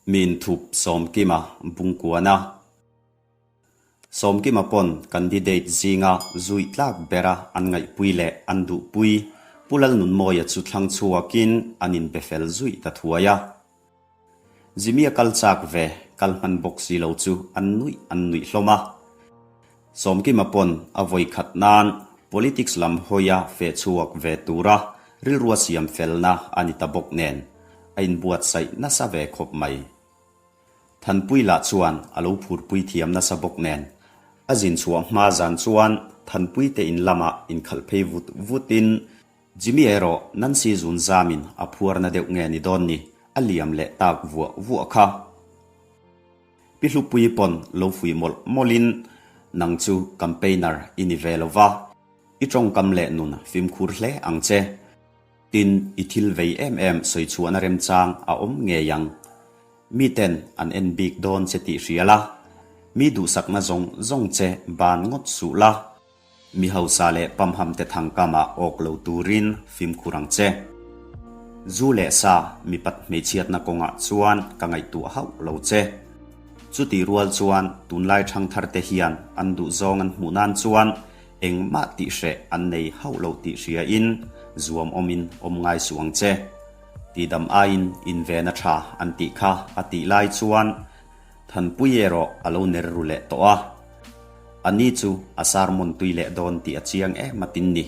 Mi inthup Sawmkima bungkuana. Sawmkima pawn candidate zinga zuih tlak bera an ngaihpui leh an duhpui Pu Lalnunmawia chu thlang chhuakin an inbe fel zuih ta thuai a. Jimmy-a kal chak ve, kal hman bawk si lo chu an nuih an nuih hlawm a. Sawmkima pawn a vawi khat nan politics lam hawia feh chhuak ve tura rilrua siam felna a ni ta bawk nen a inbuatsaih nasa ve khawp mai. Thanpui lah chuan a lo phurpui thiam nasa bawk nen a zin chhuah hma zan chuan Thanpui te in lamah inkhalh phei vut vutin Jimmy erawh Nancy zun zamin a phuarna deuh nge ni dawn ni, a liam leh tak vuah vuah kha. Pi Hlupuii pawn lo fuih mawlh mawlhin, Nang chu campaigner i ni ve lo va, i tawngkam leh nun fimkhur hle ang che. Tin, i thil vei em em sawi chhuahna remchang a awm ngei ang. Miten an en bik dawn che tih hria la, mi duhsakna zawng zawng che ban ngawt suh la. Mi hausa leh pamhamte thangkamah awk lo turin fimkhur ang che. Zu leh sa mipat hmeichhiatna kawngah chuan ka ngaihtuah hauh lo che. Chutih rual chuan tunlai thangtharte hian an duhzawng an hmuh nan chuan engmah tihhreh an nei hauh lo tih hriain zuam awmin awm ngai suh ang che. Tihdam aiin invena tha an tih kha a tih lai chuan Thanpui erawh a lo ner ru leh tawh a. A ni chu a sermon tui leh dawn tih a chiang em a tin ni.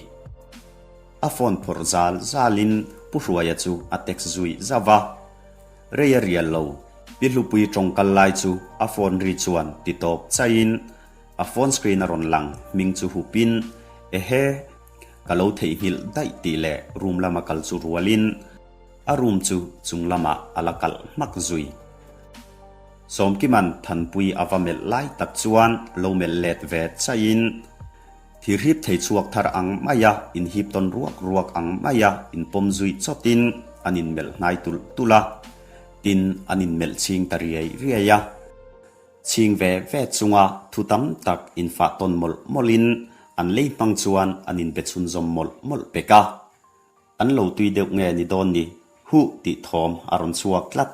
A phone phawrh zal zalin Pu Hruaia chu a text zui zauh a. Rei a rial lo, Pi Hlupui tawng kal lai chu a phone ri chuan ti tawp chaihin a phone screen a rawn lang hming chu hupin, Ehe, ka lo theihnghilh daih tih leh room lama kal chu rualin A room chu chung lamah a la kalh hmak zui. Sawmkiman Thanpui a va melh lai tak chuan lo melh let ve chaihin thirhip thei chhuak thar ang maia inhip tawn ruak ruak ang maia inpawm zui chawtin an inmelh hnai tulh tulh a, tin an inmelh chhing ta riai riai a. Chhing ve ve chunga thu tam tak infah tawn mawlh mawlhin an lei hmang chuan an inbe chhunzawm mawlh mawlh pek a. An lo tui deuh nge ni dawn ni? Huh tih thawm a rawn chhuak tlat.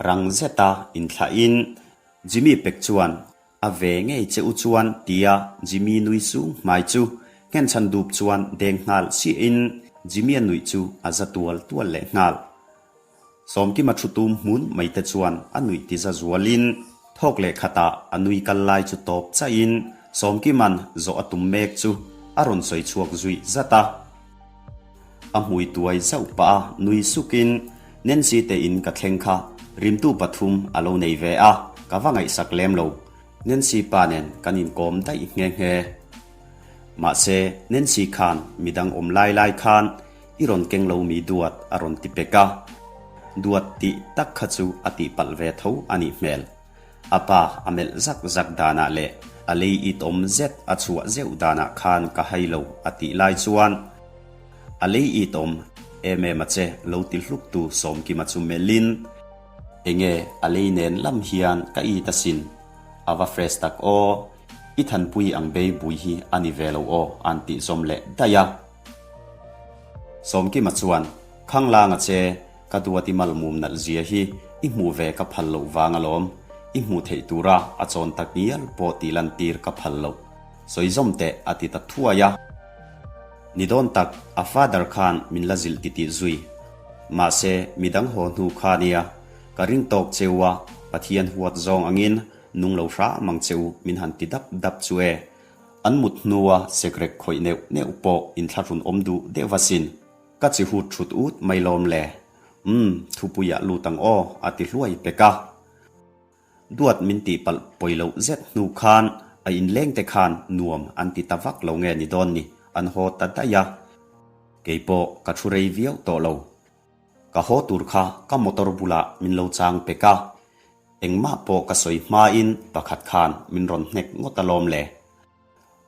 Rang zeta inthlahin Jimmy pek chuan a ve ngei che u chuan tia Jimmy nui sung hmai chu nghenchhan dup chuan deng nghal chiahin Jimmy-a nuih chu a za tual tual leh nghal. Sawmkima thu tum hmun mai te chuan a nuih ti za zualin thawk leh khatah a nui kal lai chu tawp chaihin Sawmkima'n zawh a tum mek chu a rawn sawi chhuak zui zat a. A hmui tuai zauh pah a nui sukin Nancy te in ka thleng kha rimtu pathum a lo nei ve a, ka va ngaihsak lem lo. Nancy pa nen kan inkawm daih nghe nghe. Mahse Nancy khan midang awm lai lai khan I rawn keng lo mi duat a rawn ti pek a, duat tih tak kha chu a tih palh ve tho a nih hmel. A pa a melh zak zak danah leh a lei it awm zet a chhuah zeuh danah khan ka hai lo a tih lai chuan a lei it awm em em a che lo ti hluk tu Sawmkima chu melhin enge a lei nen lam hian ka it asin a va fresh tak aw, i thanpui ang bei bui hi a ni ve lo aw a'n tih zawm leh daih a. Sawmkima chuan, Khanglanga che, ka duat i malmum nalh zia hi i hmuh ve ka phal loh vang alawm, i hmuh theih tura a chawn tak ngial pawh tih lantir ka phal loh. Sawi zawm teh a ti ta thuai a. Ni dawn tak, a father khan min la zilh titih zui. Mahse, midang haw hnu kha nia, ka ring tawk cheu a, Pathian huat zawng angin nung lo hram ang cheu min han ti dap dap chu e. An mut hnua sekrek khawih neuh neuh pawh inthlahrun awm duh deuh va sin. Ka chi hut thut ut mai lawm le. Umm, thupuiah lut ang aw, a ti hluai pek a. Duat min tih palh pawi loh zet hnu khan a inleng te khan nuam an ti ta vak lo nge ni dawn ni, an haw ta daih a. Kei pawh ka thu rei viau tawh lo. Ka haw tur kha ka motor bulah min lo chang pek a. Engmah pawh ka sawi hmain pakhat khan min rawn hnek ngawt alawm le.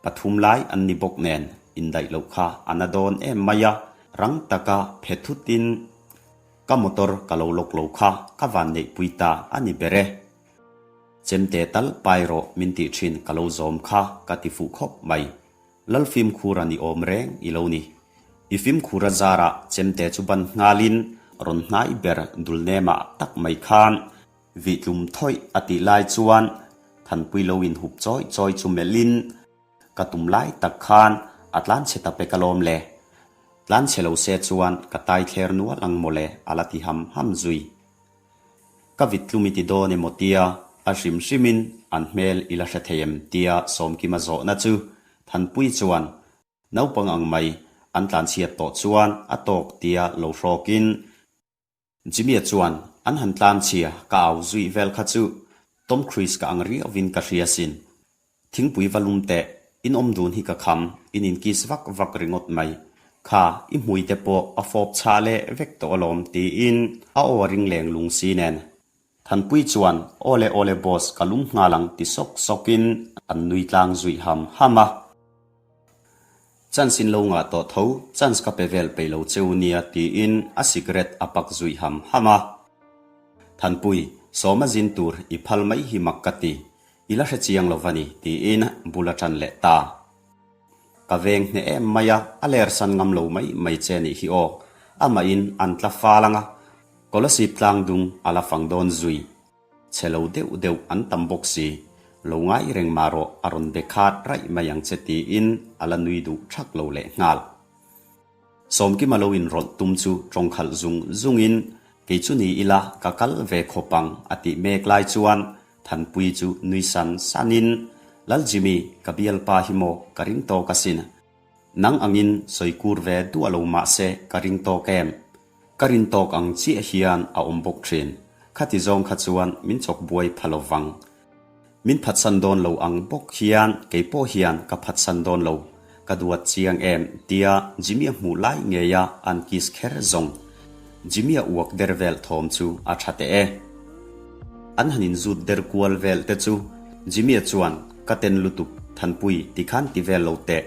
Pathum lai an ni bawk nen indaih loh kha a na dawn em mai a, rang taka phe thutin ka motor ka lo lawk lo kha ka van neihpui ta a ni ber e. Chemte tal pai rawh min tih thin ka lo zawm kha ka ti fuh khawp mai. Lal fimkhur a ni awm reng i lo ni. I fimkhur a zarah chemte chu ban nghalin rawn hnai ber dul nemah tak mai khan. Vihtlum thawih a tih lai chuan Thanpui lo inhup chawi chawi chu melhin ka tum lai tak khan a tlanchhe ta pek alawm le. Tlanchhe lo se chuan ka tai thler nual ang mawle a la ti ham ham zui. Ka vittlum i ti dawn emaw tia a hrim hrimin an hmel i la hre thei em tia Sawmkima zawhna chu Thanpui chuan naupang ang mai an tlanchhiat tawh chuan a tawk tia lo hrawkin Jimmy-a chuan an han tlanchhia ka au zui vel kha chu Tom Cruise ka ang riauvin ka hria sin. Thingpui va lum teh, in awm dun hi ka kham, in inkiss vak vak ringawt mai. Kha, i hmui te pawh a fawp chhah leh vek tawh alawm tiin a aw a ring leng lung si nen. Thanpui chuan, Awle awle boss ka lum nghal ang ti sawk sawkin an nui tlang zui ham ham a. Chance in lo ngah tawh tho, chance ka pe vel peih lo che u nia tiin a cigarette a pak zui ham ham a. Thanpui, sawma zin tur i phal mai hi mak ka ti, i la hre chiang lo va ni tiin bul a tan leh ta. Ka veng hneh em mai a, a ler san ngam lo mai mai che nih hi aw. Amahin an tla fal ang a, Kolasib tlang dung a la fang dawn zui. Chhe lo deuh deuh an tam bawk si, lo ngai reng mah rawh a rawn be khat raih mai ang che tiin a la nui duh thak lo leh nghal. Sawmkima lo inrawlh tum chu tawng khalh zung zungin kei chu ni ila ka kal ve khawp ang a tih mek lai chuan Thanpui chu nui san sanin Lal Jimmy ka bialpa hi maw ka ring tawk asin. Nang angin sawi kur ve duah lo mahse ka ring tawk em? Ka rin tawk ang chiah hian a awm bawk thin. Khati zawng kha chuan min chawk buai pha lo vang. Min phatsan dawn lo ang bawk hian kei pawh hian ka phatsan dawn lo. Ka duat chiang em tia Jimmy-a hmuh lai ngeia an kiss kher zawng. Jimmy-a uak der vel thawm chu a tha teh e. An han inzut der kual vel te chu Jimmy-a chuan ka ten lutuk Thanpui tikhan ti vel lo teh.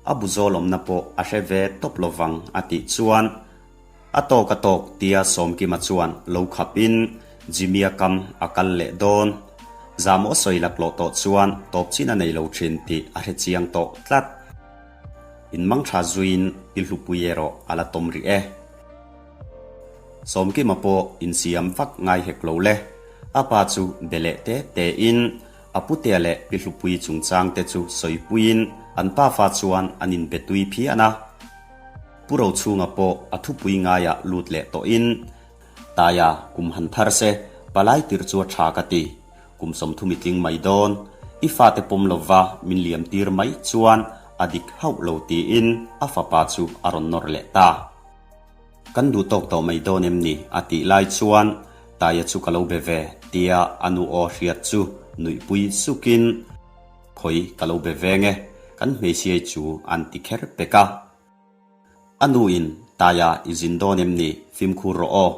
A bu zawl awmna pawh a hre ve tawp lo vang a tih chuan a tawk a tawk tia Sawmkima chuan lo khapin Jimmy-a kam a kal leh dawn. Zahmawh sawi laklawh tawh chuan tawp chin a nei lo thin tih a hre chiang tawh tlat. In mangtha zuiin i hlupui erawh a la tawm rih e. Sawmkima pawh insiam vak ngai hek lo le. A pa chu be leh te tein A putea leh pi hlupui chungchang te chu sawipuiin an pafa chuan an inbe tui phian a. Pu Rochhunga pawh a thupui ngaiah lut leh tawhin, Taia, kum han thar se, palai tir chu a tha ka ti. Kum 30 i tling mai dawn. I fate pawm lova min liam tir mai chuan a dik hauh lo tiin a fapa chu a rawn nawr leh ta. Kan duh tawk tawh mai dawn em ni? a tih lai chuan Taia chu ka lo be ve tia a nu aw hriat chu nuihpui sukin Khawi ka lo be veng e, kan hmeichhiai chu an ti kher pek a. A nuin Taia i zin dawn em ni? Fimkhur rawh aw.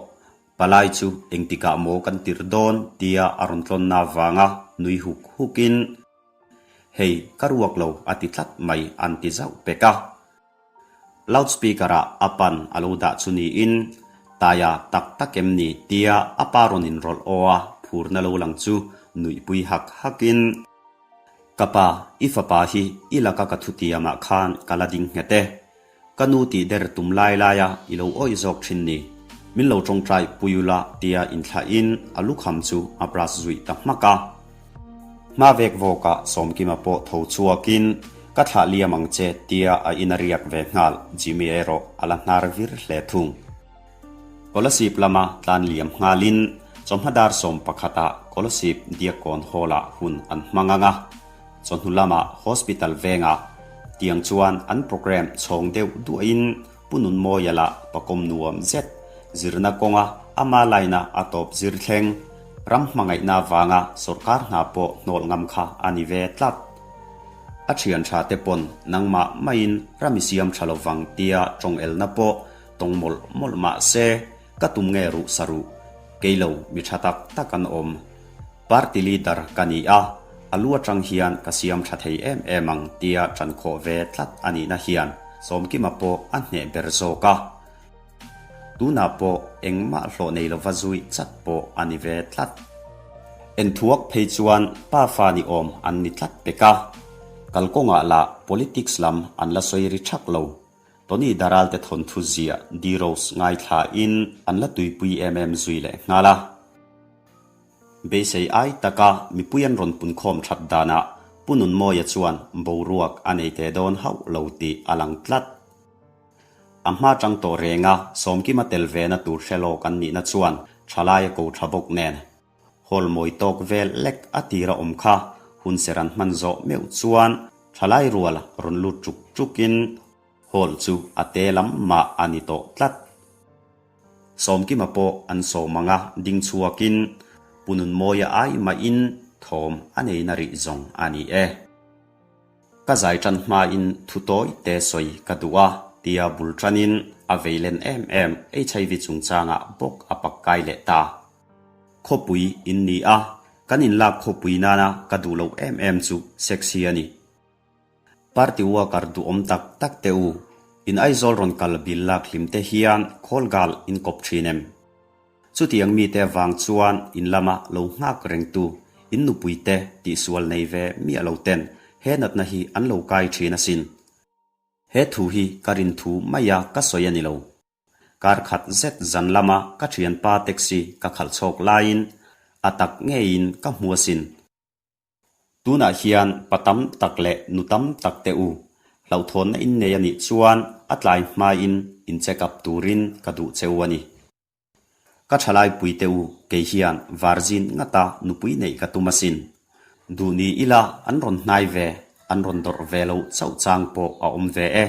Palai chu engtikah maw kan tirh dawn tia a rawn tlawnna avanga nui huk hukin Hei ka ruak lo a ti tlat mai an ti zauh pek a. Loud speaker ah a pan a lo dah chu niin, Taia tak tak em ni tia a pa rawn inrawlh aw a phurna lo lang chu nuihpui hak hakin, Ka pa, i fapa hi i laka ka thutiamah khan ka la ding nghet e. Ka nu tih der tum lai laia i lo awih zawk thin ni. Min lo tawngtai pui ula tia inthlahin a lukham chu a brush zuih ta hmak a. Hma vek vawkah Sawmkima pawh tho chhuakin ka thlah liam ang che tia a in a riak ve nghal Jimmy erawh a la hnar vir hle thung. Kolasib lama tlan liam nghalin chawhma dar 11ah Kolasib Diakkawn Hall-ah hun an hmang ang a. Chawhnu lamah Hospital vengah tiang chuan an programme chhawng deuh duahin Pu Nunmawia lah pakawm nuam zet zirna kawnga ama laina a tawp zir thleng ram hmangaihna avanga sawrkar hna pawh hnawl ngam kha a ni ve tlat. A thian tha te pawn nangmah maiin ram i siam tha lovang tia tawng elna pawh tawng mawlh mawlh mah se ka tum nge ruh sa ruh kei lo mi tha tak tak an awm. Party leader ka ni a, a lu atang hian ka siam tha thei em em ang tia tan khawh ve tlat a nihna hian Sawmkima pawh a hneh ber zawk a. Tunah pawh engmah hlawh nei lova zuih chat pawh a ni ve tlat. Enthuak phei chuan pa fa ni awm an ni tlat pek a. Kalkawngah lah politics lam an la sawi ri thak lo. Tony Daral te thawnthu ziah D-Rose ngaithlain an la tuipui em em zui leh nghal a. Beisei ai taka mipui an rawn punkhawm that danah Pu Nunmawia chuan boruak a nei teh dawn hauh lo tih a lang tlat. A hma tang tawh renga Sawmkima tel vena tur hre lawk an nihna chuan thalai a ko tha bawk nen. Hall mawi tawk vel lek a tira awm kha hun ser an hman zawh meuh chuan thalai rual rawn lut ṭuk ṭukin hall chu a te lam mah a ni tawh tlat. Sawmkima pawh an sawm ang a, ding chhuakin Pu Nunmawia ai mahin thawm a nei na rih zawng a ni e. Ka zai tan hmain thu tawi te sawi ka duh a, tia bul tanin a vei len em em HIV chungchangah bawk a pak kai leh ta. Khawpui in ni a, kan inlak khawpui nana ka duh loh em em chu sex hi a ni. Party worker duhawm tak tak te u, in Aizawl rawn kal bil lak hlim te hian khawl gal in kawp thin em? Chutiang mite vang chuan in lama lo nghak rengtu in nupui te tihsual nei ve miah lo ten he natna hi an lo kai thin asin. He thu hi ka rin thu maia ka sawi a ni lo. Kar khat zet zan lama ka thianpa taxi ka khalh chhawk laiin a tak ngeiin ka hmu asin. Tunah hian pa tam tak leh nu tam tak te u, hlauhthawnna in nei a nih chuan a tlai hmain in check up turin ka duh che u a ni. Ka thalai pui te u, kei hian virgin ngata nupui neih ka tum asin. Duh ni ila an rawn hnai ve, an rawn dawrh ve lo chauh chang pawh a awm ve e.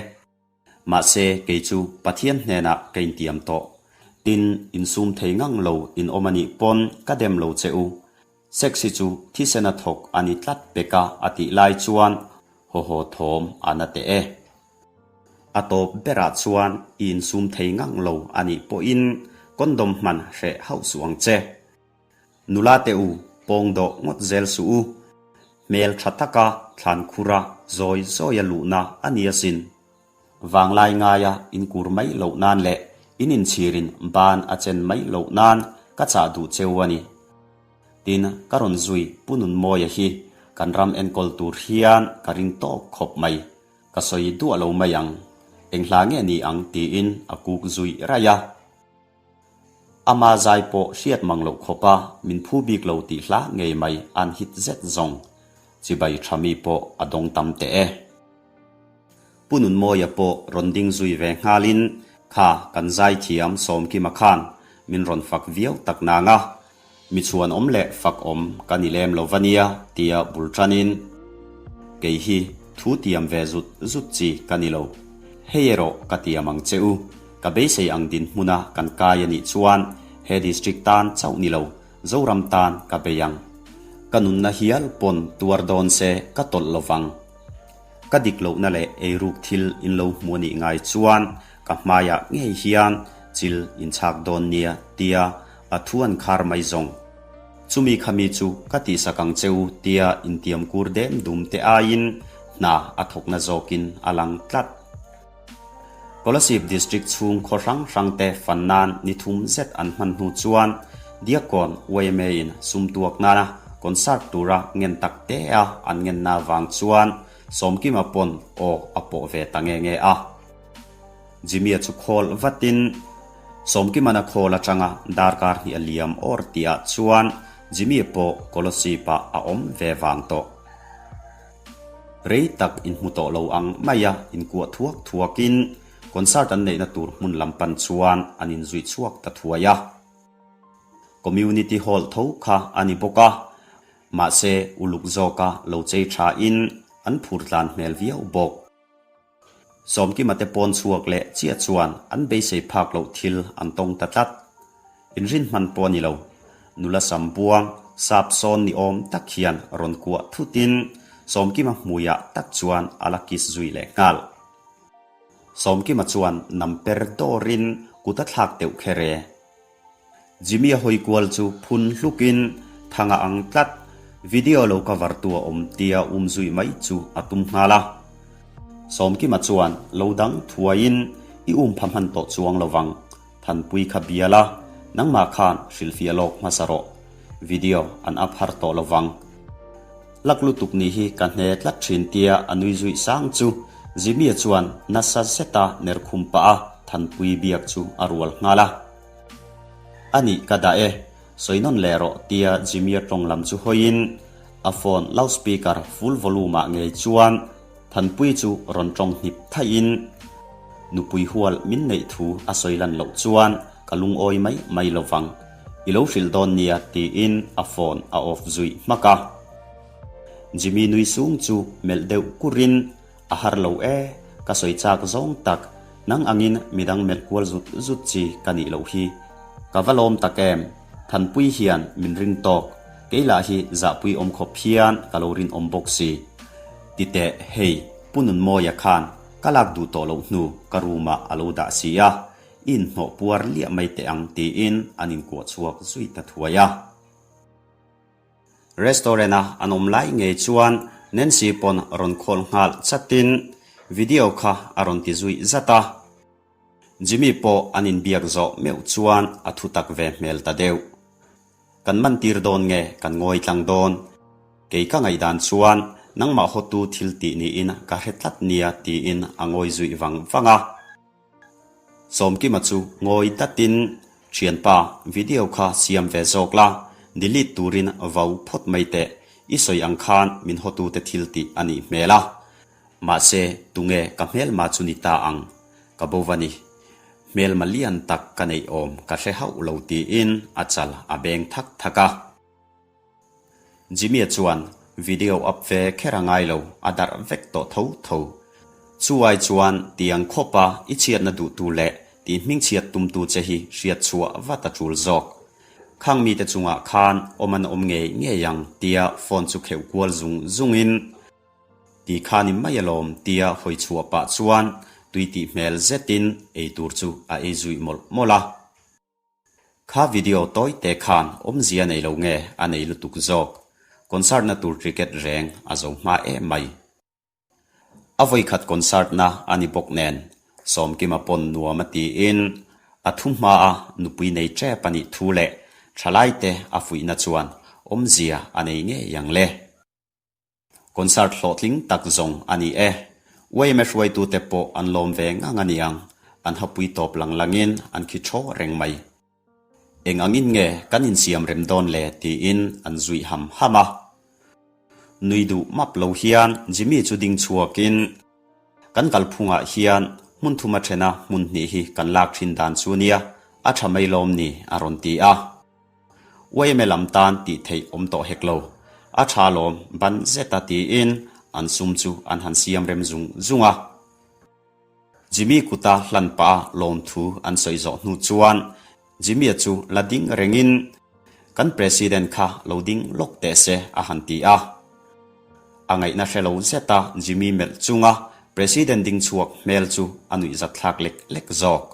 Mahse, kei chu Pathian hnenah ka intiam tawh. Tin, insum thei ngang lo in awm a nih pawn ka dem lo che u. Sex hi chu thisena thawk a ni tlat pek a a tih lai chuan haw haw thawm a na teh e. A tawp berah chuan i insum thei ngang lo a nih pawhin condom hman hreh hauh suh ang che. Nula te u, pawng dawh ngawt zel suh u. Hmel tha taka thlan khura zawi zawia luhna a ni asin. Vanglai ngaia inkur mai loh nan leh in inchhirin ban a chen mai loh nan ka chah duh cheu a ni. Tin, ka rawn zui Pu Nunmawia hi kan ram enkawl tur hian ka ring tawk khawp mai. Ka sawi duah lo mai ang. Eng hla nge ni ang tiin a kuk zui raih a. Ama zai pawh hriat mang loh khawpa min phu bik lo tih hla ngei mai an hit zet zawng. Chibai tha mi pawh a dawng tam teh e. Pu Nunmawia pawh rawn ding zui ve nghalin kha kan zai thiam Sawmkima khan min rawn fak viau tak nang a, Mi chhuanawm leh fakawm ka ni lem lo va nia tia bul tanin kei hi thu tiam ve zut zut chi ka ni lo. Hei erawh ka tiam ang che u, ka beisei ang dinhmuna kan kai a nih chuan he district tan chauh ni lo, Zoram tan ka bei ang. Ka nunna hial pawn tuar dawn se ka tawlh lo vang. Ka dik lohna leh eiruk thil in lo hmu a nih ngai chuan ka hmaiah ngei hian chil in chhak dawn nia tia a thu an khar mai zawng. Chumi khami chu ka tihsak ang che u tia intiam kur dem dum te aiin hna a thawkna zawkin a lang tlat. Kolasib District chhung khaw hrang hrang te fan nan ni thum zet an hman hnu chuan Diakkawn yma in sum tuak nana concert tura ngen tak te a an ngenna vang chuan Sawmkima pawn aw a pawh ve ta nge nge a. Jimmy-a chu khawl vatin Sawmkiman a khawl atanga darkar hnih a liam awr tihah chuan Jimmy-a pawh Kolasib-ah a awm ve vang tawh. Rei tak inhmu tawh lo ang maia inkuah thuak thuakin concert an neihna tur hmun lam pan chuan an inzui chhuak ta thuai a. Community Hall tho kha a ni bawk a, mahse uluk zawka lo chei thain an phur tlan hmel viau bawk. Sawmkima te pawn chhuak leh chiah chuan an beisei phak loh thil an tawng ta tlat. Inrin hman pawh a ni lo. Nula sam buang, sap sawn ni awm tak hian rawn kuah thutin Sawmkima hmuiah tak chuan a la kiss zui leh nghal. Sawmkima chuan nam per dawrin kut a thlak deuh kher e. Jimmy-a hawi kual chu phun hlukin thanga ang tlat, video lo cover tu a awm tia um zui mai chu a tum nghal a. Sawmkima chuan lo dang thuaiin i um pha hman tawh chuang lo vang, Thanpui kha bial a, nangmah khan hrilhfiah lawk hmasa rawh, video an up har tawh lo vang. Lak lutuk nih hi ka hne tlat thin tia a nui zuih sang chu Jimmy-a chuan nasa zeta ner khum pah a Thanpui biak chu a rual nghal a. A nih ka dah e. Sawi nawn leh rawh tia Jimmy-a tawng lam chu hawiin a phone loudspeaker full volume ah ngei chuan Thanpuii chu rawn tawng hnip thaihin nupui hual min neih thu a sawi lan loh chuan ka lungawi mai mai lo vang. I lo hrilh dawn nia tiin a phone a off zui hmak a. Jimmy nui sung chu melh deuh kurin A har lo e, ka sawi chak zawng tak, nang angin midang melh kual zut zut chi ka nih loh hi. Ka va lawm tak em, Thanpui hian min ring tawk, kei lah hi zahpui awm khawp hian ka lo rinawm bawk si. Ti teh, hei, Pu Nunmawia khan ka lak duh tawh loh hnu ka room ah a lo dah si a, i inhnawh puar liah mai teh ang tiin an inkuah chhuak zui ta thuai a. Restaurant a an awm lai ngei chuan Nancy pawn rawn call nghal chatin video kha a rawn ti zui zat a. Jimmy pawh an inbiak zawh meuh chuan a thu tak ve hmel ta deuh. Kan man tir dawn nge kan ngawi tlang dawn? Kei ka ngaihdan chuan nangmah hawtu thil tih niin ka hre tlat nia tiin a ngawi zui vang vang a. Sawmkima chu ngawi datin, Thianpa, video kha siam ve zawk la, delete turin vau phawt mai teh, i sawi ang khan min hawtute thil tih a nih hmel a. Mahse, tunge ka hmelma chu ni ta ang? Ka bo va ni. Hmelma lian tak ka neih awm ka hre hauh lo tiin a chal a beng thak thak a. Jimmy-a chuan video up ve kher a ngai lo, a darh vek tawh tho tho. Chu ai chuan tiang khawpa i chhiatna duhtu leh tih hmingchhiat tumtu che hi hriat chhuah vat a tul zawk. Khang mite chungah khan awm an awm ngei ngei ang tia phone chu kheuh kual zung zungin ti kha ni mai alawm tia hawi chhuah pah chuan tui tih hmel zetin ei tur chu a ei zui mawlh mawlh a. Kha video tawi te khan awmzia nei lo nge a nei lutuk zawk. Concert na tur ticket reng a zo hma em mai. A vawikhat concert na a ni bawk nen Sawmkima pawn nuam a tiin a thu hma a nupui nei tep a nih thu leh thalai te a fuihna chuan awmzia a nei ngei ang le. Concert hlawhtling tak zawng a ni e. Yma hruaitute pawh an lawm ve ngang a niang, an hapui tawp lang langin an khi thaw reng mai. Eng angin nge kan insiam rem dawn le tiin an zui ham ham a. Nui duh map lo hian Jimmy chu ding chhuakin, Kan kalphungah hian hmun thuma thena hmun hnih hi kan lak thin dan chu nia, a tha mai lawm ni a rawn ti a. Uaime lam tan tih theih awm tawh hek lo. A tha lawm ban zeta tiin an sum chu an han siam rem zung zung a. Jimmy kuta hlan pah a lawmthu an sawi zawh hnu chuan Jimmy-a chu la ding rengin kan President kha lo ding lawk teh se a han ti a. A ngaihna hre lo zeta Jimmy melh chunga President ding chhuak hmel chu a nuihzatthlak lek lek zawk.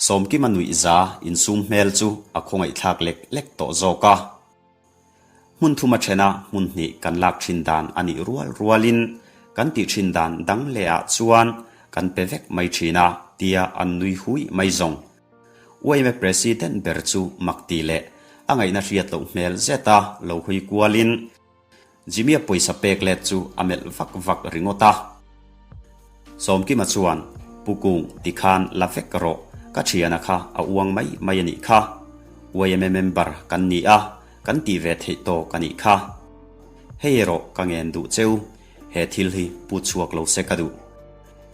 Sawmkima nuihza insum hmel chu a khawngaihthlak lek lek tawh zawk a. Hmun thuma thena hmun hnih kan lak thin dan a nih rual rualin kan tih thin dan dang leh ah chuan kan pe vek mai thin a tia an nui hui mai zawng. Uaime President ber chu mak ti leh a ngaihna hriat loh hmel zeta lo hawi kualin Jimmy-a pawisa pek let chu a melh vak vak ringawt a. Sawmkima chuan, Pu Kung, tikhan la vek rawh, ka thiana kha a uang mai mai a nih kha. Yma member kan ni a, kan tih ve theih tawk a nih kha. Hei erawh ka ngen duh cheu, he thil hi pu chhuak lo se ka duh.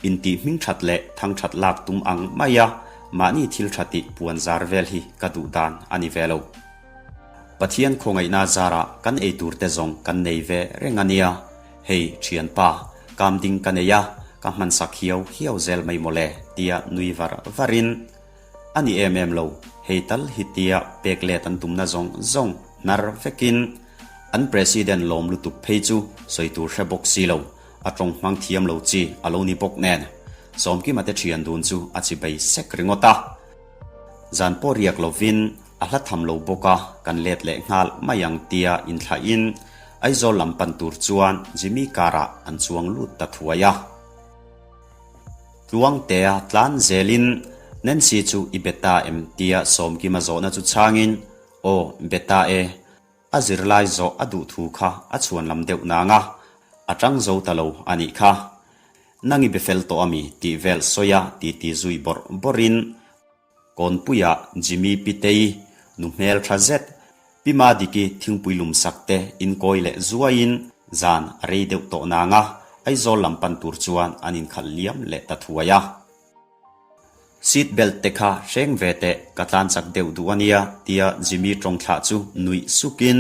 Intih hming that leh thang that lak tum ang mai a, mahni thil tha tih puan zar vel hi ka duh dan a ni ve lo. Pathian khawngaihna zarah kan ei tur te zawng kan nei ve reng a nia. Hei thianpa, kam ding ka nei a, ka hmansak hiau hiau zel mai mawle tia nui var varin, A ni em em lo, hei tal hi tia pek let an tumna zawng zawng hnar vekin an President lawm lutuk phei chu sawi tur hre bawk si lo, a tawng hmang thiam lo chi a lo ni bawk nen. Sawmkima te thian dun chu a chi bei sek ringawt a. Zan pawh riak lovin a hla tham lo bawk a, kan let leh nghal mai ang tia inthlahin Aizawl lam pan tur chuan Jimmy car ah an chuang lut ta thuai a. Tluangtea tlan zelin Nancy chu i be ta em tia Sawmkima zawhna chu chhangin, Aw, be ta e. A zirlai zawh a duh thu kha a chhuan lam deuh nang a, a tang zo ta lo a nih kha. Nang i be fel tawh a mi tih vel sawi a titi zui bawrh bawrhin Kawnpuia Jimmy Pitei. Nu hmel tha zet, Pi Madiki thingpui lum sak te inkawi leh zuaiin zan a rei deuh tawh nang a, Aizawl lam pan tur chuan an inkhalh liam leh ta thuai a. Seat belt te kha hreng ve teh, ka tlan chak deuh duh a nia, tia Jimmy tawng thlah chu nuih sukin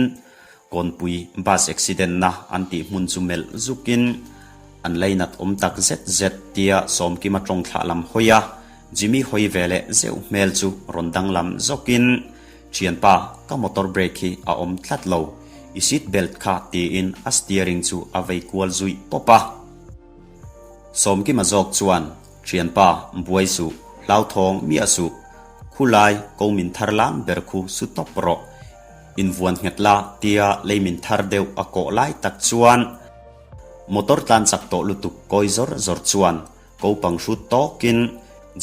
Kawnpui bus accident na an tih hmun chu melh zukin an lainat awm tak zet zet tia Sawmkima tawng thlah lam hawi a, Jimmy hawi ve leh zeuh hmel chu rawn danglam zawkin Thianpa, ka motor brake hi a awm tlat lo, i seat belt kha tiin a steering chu a vei kual zuih pawp a. Sawmkima zawk chuan, Thianpa, buai suh, hlauthawng miah suh, khulai ko min thar lam ber khu su tawp rawh, invuan nghet la tia lei min thar deuh a kawh lai tak chuan motor tlan chak tawh lutuk kawi zawr zawr chuan Ko pang hrut tawkin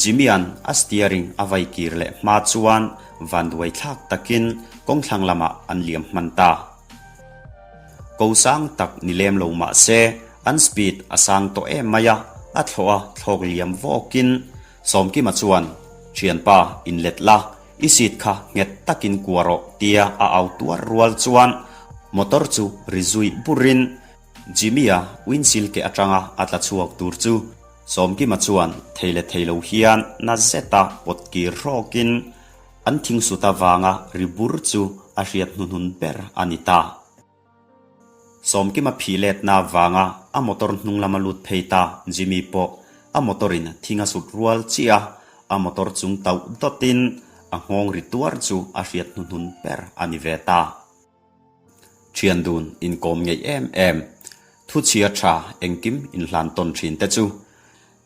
Jimmy-a'n a steering a vai kir leh hma chuan vanduai thlak takin kawngthlang lamah an liam hman ta. Ko sang tak ni lem lo mah se an speed a sang tawh em mai a, a thlawh a thlawk liam vawkin Sawmkima chuan, Thianpa, inlet la, i seat kha nghet takin kua rawh tia a au tuar rual chuan motor chu ri zui burin Jimmy-a windshield ke atanga a tla chhuak tur chu Sawmkima chuan thei leh thei lo hian na zeta pawt kir hrawkin an thing sut avanga ri bur chu a hriat hnuhnun ber a ni ta. Sawmkima phih letna avanga a motor hnung lama lut phei ta Jimmy pawh a motor in thing a sut rual chiah a, a motor chung tauh dawtin a nghawng ri tuar chu a hriat hnuhnun ber a ni ve ta. Thian dun inkawm ngeih em em, thuchhia tha engkim inhlan tawn thin te chu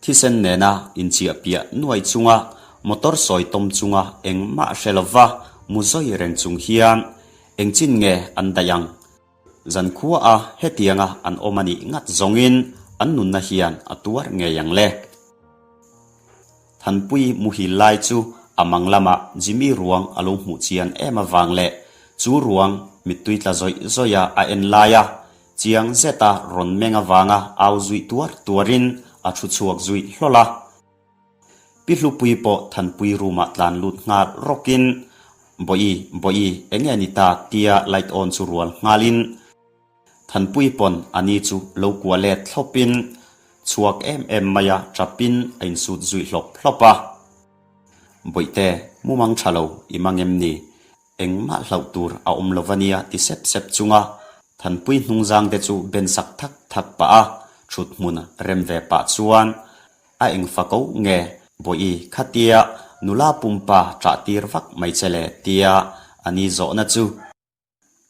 thisen nena inchiah piah nuai chunga motor sawi tawm chunga engmah hre lova mu zawi reng chung hian engchin nge an daih ang? Zankhua a hetianga an awm a nih ngat zawngin an nunna hian a tuar ngei ang le. Thanpui muhil lai chu a mang lamah Jimmy ruang a lo hmuh chian em avang leh chu ruang mittui tla zawih zawih a a en lai a, chiang zeta rawn meng avanga au zuih tuar tuarin a thu chhuak zuih hlawl a. Pi Hlupui pawh Thanpui room ah tlan lut nghal rawkin, Bawi, Bawi, enge ni ta? tia light on chu rual nghalin, Thanpui pawn a ni chu lo kua let thlawpin chhuak em em mai a tapin a insut zui hlawp hlawp a. Bawihte, mumang tha lo i mang em ni? Engmah hlauh tur a awm lo va nia ti sep sep chunga Thanpui hnungzang te chu ben sak thak thak pah a, thut hmun rem ve pah chuan a engfa ko nge Bawihi khatia nula pumpa ṭah tir vak mai che le tia a ni zawhna chu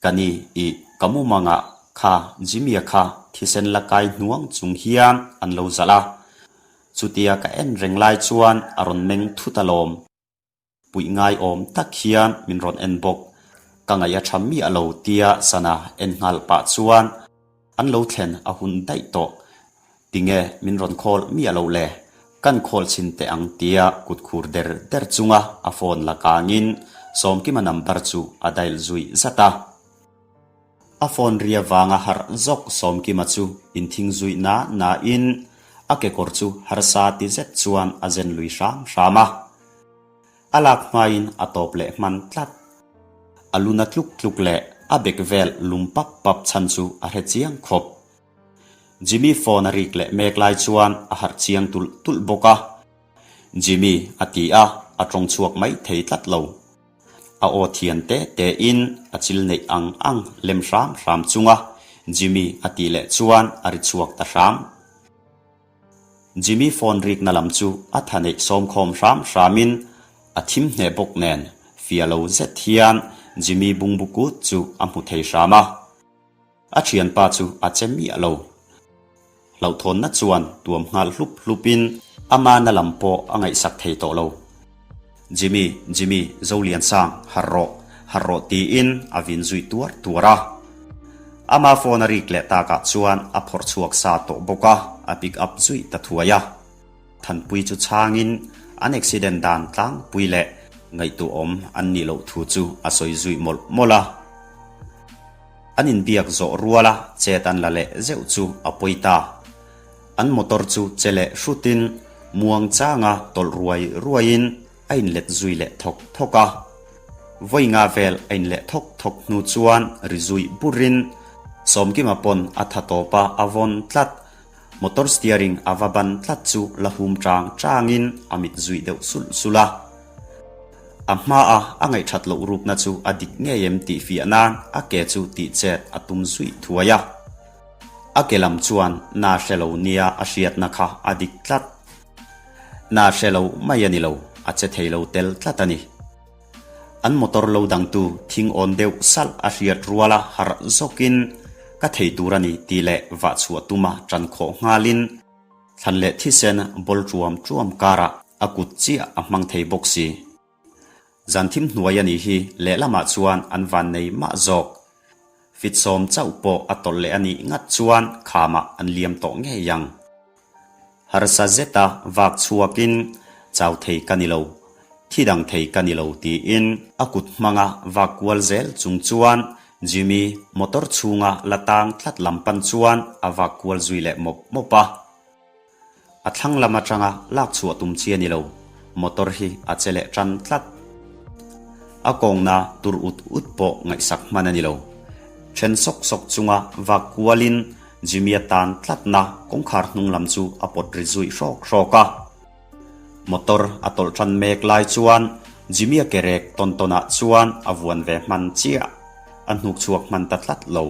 Ka ni i ka mumangah kha Jimmy-a kha thisen la kai hnuang chung hian an lo zalh a. Chutia ka en reng lai chuan a rawn meng thut alawm. Puih ngaiawm tak hian min rawn en bawk. Ka ngaih a tha miah lo tia sana en nghal pah chuan An lo thlen a hun daih tawh. Tinge min rawn khawl miah loh le? Kan khawl chhin teh ang tia kut khur der der chunga a phone la kangin Sawmkima number chu a dial zui zat a. A phone ri avanga harh zawk Sawmkima chu inthing zui na nain a kekawr chu harsa ti zet chuan a zen lui hram hram a. A lak hmain a tawp leh hman tlat. A luna tluk tluk leh a bek vel lum pap pap chhan chu a hre chiang khawp. Jimmy phone a rik leh mek lai chuan a harh chiang tulh tulh bawk a. Jimmy a ti a, a tawng chhuak mai thei tlat lo. A aw thian te te in a chil neih ang ang lem hram hram chunga Jimmy a tih leh chuan a ri chhuak ta hram. Jimmy phone rikna lam chu a tha neih sawm khawm hram hramin a thim hneh bawk nen fia lo zet hian Jimmy bungbu kut chu a hmu thei hram a. A thianpa chu a che miah lo. Hlauhthawnna chuan tuam nghal hlup hlupin amahna lam pawh a ngaihsak thei tawh lo. Jimmy, Jimmy, Zoliansang, harh rawh, harh rawh tiin a vin zui tuar tuar a. Ama phone a rik leh takah chuan a phawrh chhuak sa tawh bawk a, a pick up zui ta thuai a. Thanpui chu chhangin an accident dan tlangpui leh ngaihtuahawm an nih loh thu chu a sawi zui mawlh mawlh a. An inbiak zawh ruala chet an la leh zeuh chu a pawi ta. An motor chu che leh hrutin muang changa tawlh ruai ruaiin a inlet zui leh thawk thawk a. Vawi nga vel a in leh thawk thawk hnu chuan ri zui burin Sawmkima pawn a tha tawp a, a vawn tlat. Motor steering a va ban tlat chu la hum chang changin a mit zui deuh sulh sulh a. A hmaa a ngaihthat loh rukna chu a dik ngei em tih fiah nan a ke chu tih chet a tum zui thuai a. A ke lam chuan na hre lo nia a hriatna kha a dik tlat. Na hre lo mai a ni lo, a che thei lo tel tlat a ni. An motor lo dangtu thing awn deuh salh a hriat ruala harh zawkin ka thei tur a ni tih leh vah chhuah tuma tan khawh nghalin thlan leh thisen bawl ṭuam ṭuam karah a kut chiah a hmang thei bawk si. Zan thim hnuai a nih hi lehlamah chuan an van nei mah zawk. Fit sawm chauh pawh a tawlh leh a nih ngat chuan khamah an liam tawh ngei ang. Harsa zeta vak chhuakin chau thei ka ni lo, thi dang thei ka ni lo tiin a kut hmanga vak kual zel chung chuan Jimmy motor chhunga la tang tlat lam pan chuan a vak kual zui leh mawp mawp a. A thlang lam atanga lak chhuah tum chi a ni lo, motor hi a che leh tan tlat. A kawngna tur ut ut pawh ngaihsak hman a ni lo. Then sawk sawk chunga vak kualin Jimmy-a tan tlatna kawngkhar hnung lam chu a pawt ri zui hrawk hrawk a. Motor a tawlh tan mek lai chuan Jimmy-a ke rek tawn tawnah chuan a vuan ve hman chiah. A hnuk chhuak hman ta tlat lo.